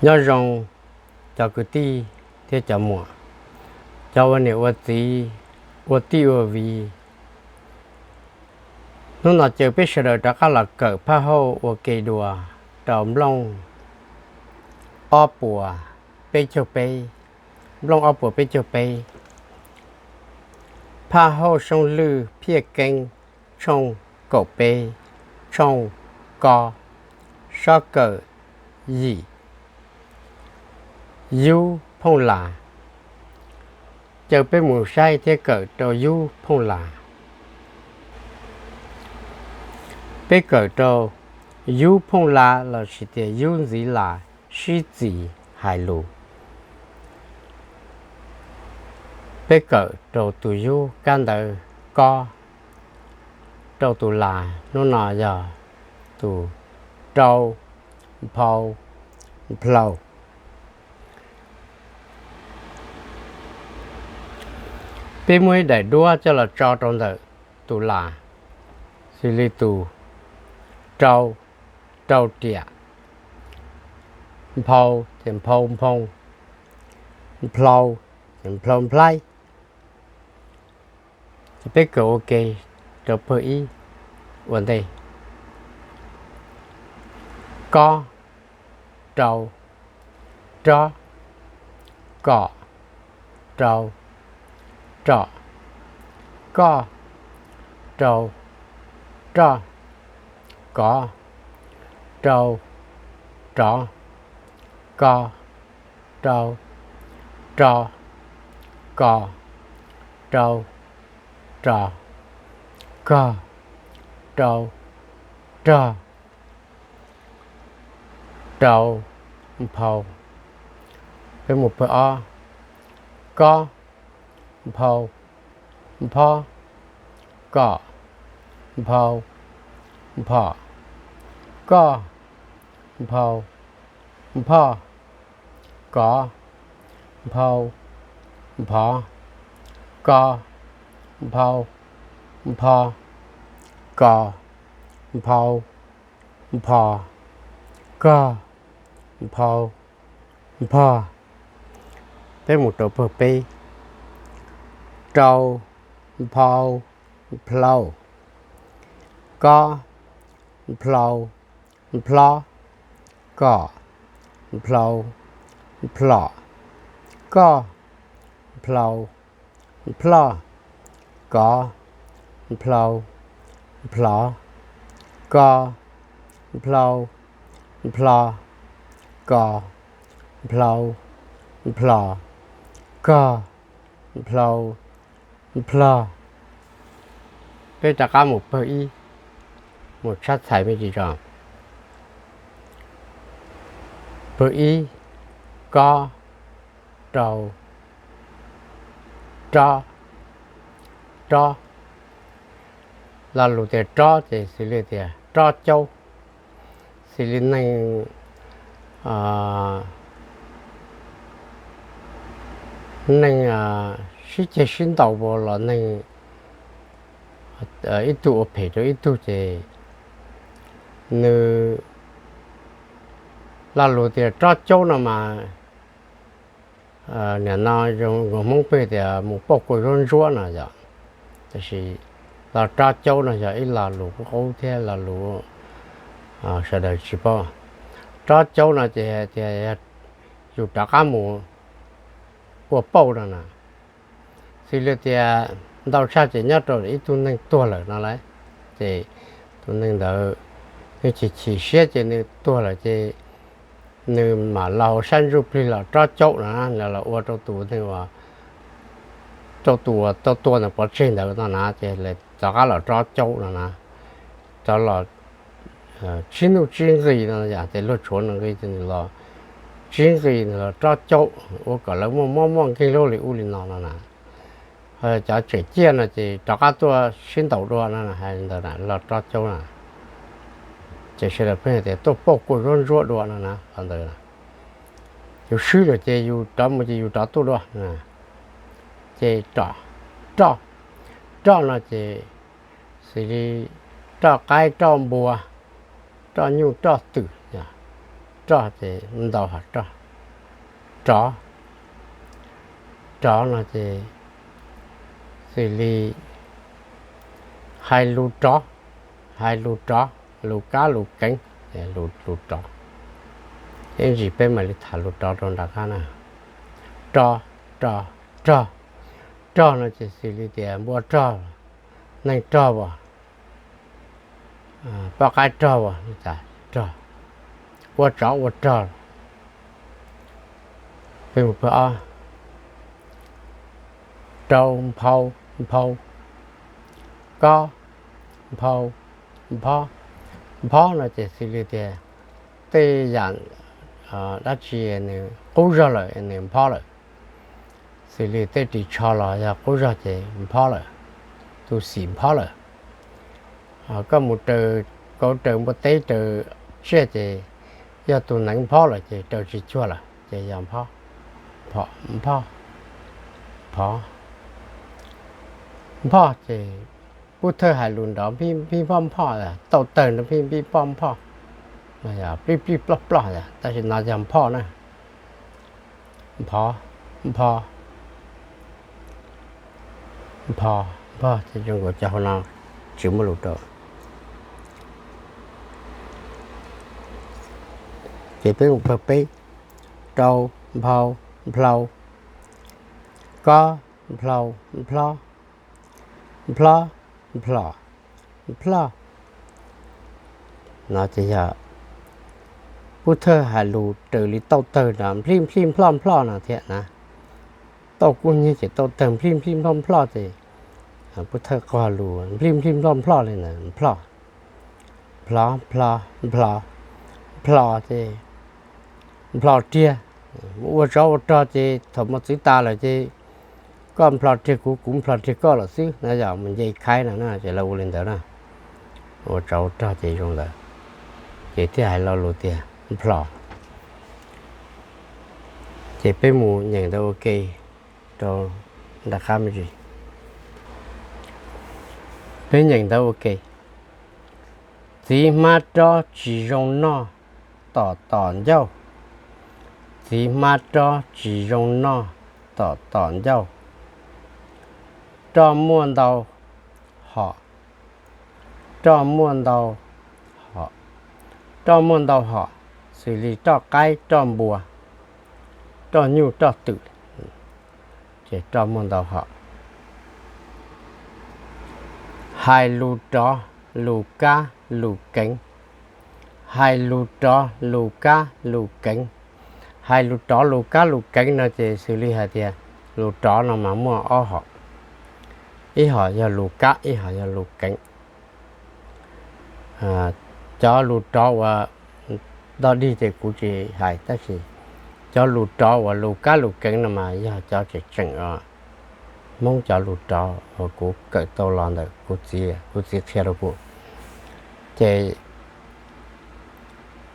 Nyob zoo cov kwv tij thiab cov muam, cov ua niam ua txiv, ua tij ua viv. Hnub no caw peb sawv daws rov qab los kawm phaj hauj ua ke dua rau nplooj ob puas peb caug peb, nplooj ob puas peb caug peb, phaj hauj soob lwj phiaj keeb tshooj kaum peb, tshooj ko, sob kawm yim, yub phooj las. Caw peb mus saib thiab kawm rau yub phooj las. Peb kawm rau yub phooj las lossis tias yub ntxiv las sib txis hais lus. Peb kawm rau tus yub kab ntawv ko, rau tus las hnub no yog tus rau, nphau, nplhau. Peb muab ib daim duab coj los tso rau ntawm tus las, xws li tus rau, rau riam, nphau ces nphau nphoo, nplhau ces nplhau nplhaib. Ces peb kawm ua ke rau pawg ib ua ntej. Ko, rau, rob, kom, rau, rom, koj, rau, roj, kov, rau, rov, ko, rau, ro, kos, rau, ros, kog, rau, rog, rau, nphau. Peb mus pawg ob. Kob, nphau, nphob, kom, nphau, nphom, koj, nphau, nphoj, kov, nphau, nphov, ko, nphau, npho, kos, nphau, nphos, kog, nphau, nphog. Peb mus rau pawg peb. Rau, nphau, nplhau, kob, nphlau, nplob, kom, nphlau, nplhom, koj, nphlau, nplhoj, kov, nphlau, nplhov, ko, nphlau, nplho, kos, nphlau, nplhos, kog, nphlau, nplhog. Peb rov qab mus pawg ib, mus tshab txhais me ntsis tso. Pawg ib, kob, rau, rob, rob. Lo lus tias rob ces xws li tias rob caub, xws li neeg, neeg sib ceg sib ntaus los neeg ib tug ua phem rau ib tug ces nws, lo lus tias rob caub no mas nim no zoo nkaus Hmoob pheej tias mus pauj kuaj zuab ntsuab no yom. Tiam sis lo rob caub no yog ib lo lus qub qub thiab lo lus sawv daws tsis paub. Rob caub no ces tias yog yus rov qab mus ua pauj no na. Xws li tias ntau tshaj ces nyob rau ib tug neeg tuag lawm no lauj, ces tus neeg ntawd nws chim chim siab ces nws tuag lawm ces nws mam los hauv sab ntsuj plig los rob caub no, nws los ua rau tus neeg uas, rau tus uas tau tua ntawd pov tseg ntawd no na, ces rov qab los rob caub no na. Rov los tsib hnub tsib nqi no yom, ces luag tshuav nqi ces nws los tsib nqi nws los rob caub ua kom lawv muaj mob muaj nkeeg lub li ub li no no na. Cov tseem ciaj no ces rov qab tuaj sib ntaus dua no hais ntawd los rob caub na. Ces sawv daws pheej tias tuaj pauj kuaj zuab ntsuab dua no na, qhov ntawd. Yus swb lawm ces yus rov mus ces yus rov tuaj dua. Ces roj, roj, roj no ces xws li roj qaib, roj npua, roj nyuj, roj twm, roj ces ntau hom roj. Rov, rov no ces xws li hais lus rov, hais lus rov, lus kab lus keev, lus rov. Ib ntsis peb mam li tham lus rov rau nram qab na. Rog, rog, rog, rog no ces xws li tias npua rog, neeg rog as, poj qaib rog as, rog, ua tsov ua rog. Peb mus pawg ob. Rau, nphau, nphau, kob, nphau, nphob. Nphob no ces xws li tias tej yam dab tsi nws qub zog lawm nws nphob lawm. Xws li tej ris tsho los yog qub zog ces nphob lawm, tus xim nphob lawm. Koj mus raws kauv raws npua teb raws tsiaj ces yog tus neev nphob lawm ces raws tsis cuag lawm ces yog nphob, nphob, nphob. Nphob ces pub thawj hais lus nrov npij npij npoj nphoj, tau tawg nrov npij npij npoj nphoj, plij plij ploj ploj, tab sis no yog nphob na. Nphov, npho, npho, npho ces zoo nkaus cov hauv no tsis muaj lus rau. Ces peb mus pawg peb. Rau, nphau, nplhau, kob, nplhau, nplhob, nplhob, nplhom, nplhoj. No ces yog pub thawj hais lus raws li tau tawg no, nplij nplij nploj nplhoj no thiab na. Tau kub nyig ces tau tawg nplij nplij nploj nplhoj ces pub thawj qog lus nplij nplij nploj nplhoj li ntawd, nplhoj. Nplhov, nplho, nplho, nplho ces nplho riag. Mus ua tsov ua rog ces thaum mus txwv tas lawm ces koj nplho riag kuv, kuv nplho riag koj lawm xwb na, yog mus nce khaib no na ces lawv ua li ntawd na. Ua tsov ua rog ces zoo ntawd, ces thiaj hais lo lus tias nplho. Ces peb mus nyeem ntawv ua ke rau nram qab me ntsis. Peb nyeem ntawv ua ke. Txiv hmab rob tsis zoo noj tom tom ncauj. Txiv hmab rob tsis zoo noj tom tom ncauj. Roj muaj ntau hom. Roj muaj ntau hom. Roj muaj ntau hom, xws li roj qaib, roj npua, roj nyuj, roj twm, ces roj muaj ntau hom. Hais lus rov, lus kab, lus keev. Hais lus rov, lus kab, lus keev. Hais lus rov, lus kab, lus keev no ces xws li hais tias lus rov no mas muaj ob hom, ib hom yog lus kab, ib hom yog lus keev. Cov lus rov uas dog dig ces kuv tsis hais, tab sis cov lus rov uas lus kab lus keev no mas yog cov tseem tseem os, Hmoob cov lus rov uas kuv kawm tau los ntawm kuv txiv, kuv txiv qhia rau kuv. Ces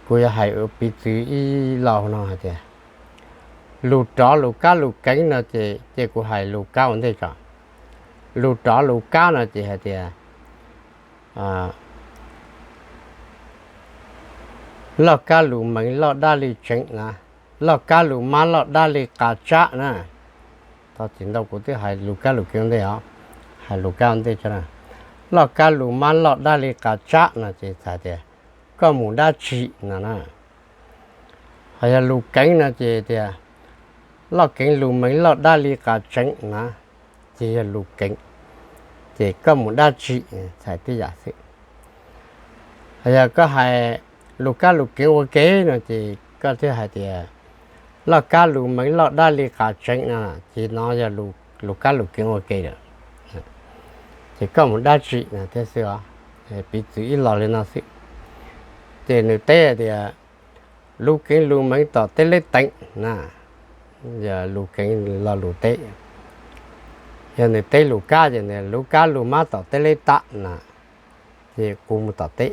kuv yuav hais ua piv txwv ib lo no hais tias lus rov lus kab lus keev no ces, ces kuv hais lus kab ua ntej tso. Lus rov lus kab no ces hais tias loj kab lus meev loj dab li tseev na, loj kab lus mab loj dab li qas tsab na. Tau txiv ntau kuv twb hais lus kab lus keev ua ntej os, hais lus kab ua ntej tso na. Loj kab lus mab loj dab li qas tsab no ces txhais tias koj mus dab tsi no na. Ho yog lus keev no ces tias loj keev lus meev loj dab li qas tseev na, ces yog lus keev, ces koj mus dab tsi, txhais tib yam xwb. Ho yog koj hais lus kab lus keev ua ke no ces koj thiaj hais tias loj kab lus meev loj dab li qas tseev no, ces no yog lus kab lus keev ua ke lawm. Ces koj mus dab tsi no thiab xwb os, piv txwv ib lo li no xwb. Ces nws teb hais tias lus keev lus meev tom teb leb teev na, yog lus keev lo lus teb. Yog nws teb lus kab ces lus kab lus mab tom teb leb tam na, ces kuv mus tom teb.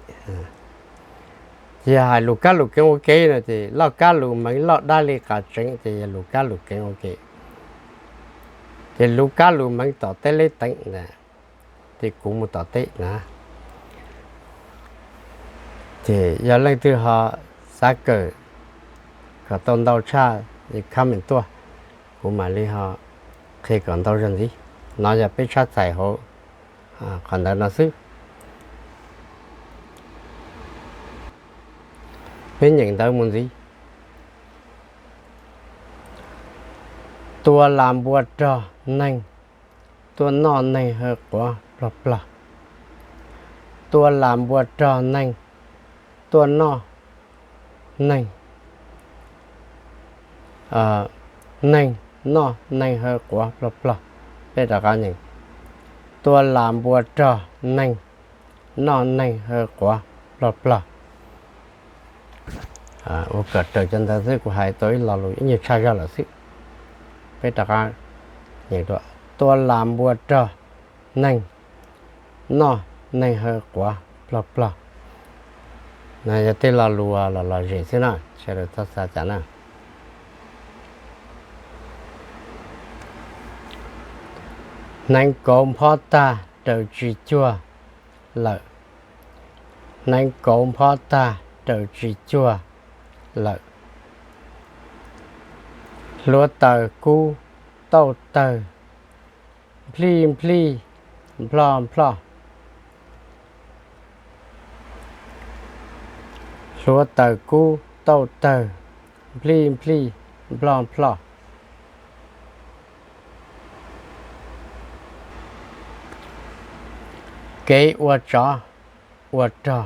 Ces yog hais lus kab lus keev ua ke no ces loj kab lus meev loj dab li qas tseev ces yog lus kab lus keev ua ke. Ces lus kab lus meev tom teb leb teev na, ces kuv mus tom teb na. Ces yog leej twg ho xav kawm Kom tau ntau tshaj comment tuaj, kuv mam li ho qhia kom ntau zog ntxiv. No yog peb tshab txhais hauv qhov ntawd no xwb. Peb nyeem ntawv mus ntxiv. Tua las npua rog neeg, tuaj noj neeg haw quav plog plog. Tua las npua rog neeg, tuaj noj neeg, neeg noj neeg haw quav plog plog. Peb rov qab nyeem. Tua las npua rog neeg, noj neeg haw quav plog plog. Ua kom raws cov ntawd xwb, kuv hais tau ib lo lus ib nyuag tshaj zog lawm xwb. Peb rov qab nyeem dua. Tua las npua rog neeg, noj neeg haw quav plog plog. No yog tej lo lus los lom zem xwb na, sawv daws txhob xav cas na. Hneev kauv nphob tag raws tsis cuag lawm. Hneev kauv nphob tag raws tsis cuag lawm. Hluav taws kub tauj tawg, nplij nplij, nplho nplho. Hluav taws kub tauj tawg, nplij nplij, nplho nplho. Kev ua tsov ua rog,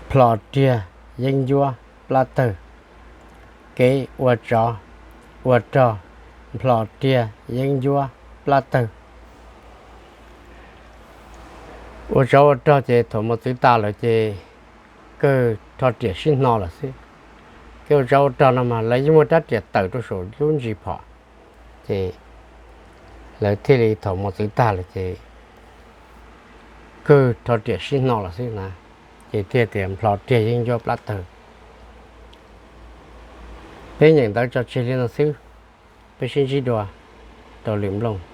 nplho riag yeeb ncuab plab tawg. Kev ua tsov ua rog, nplho riag yeeb ncuab plab tawg. Ua tsov ua rog ces thaum mus txwv tas lawm ces kawg rho riam sib hno lawm xwb. Kev ua tsov ua rog no mas lawv yeej muaj rab riam tawm rau saum lub ntsis phom, ces lawv thiaj li thaum mus txwv tag lawm ces kawg rho riam sib hno lawm xwb na, ces thiaj tias nplho riag yeeb ncuab plab tawg. Peb nyeem ntawv tso tseg li no xwb, peb sib ntsib dua rau lwm nplooj.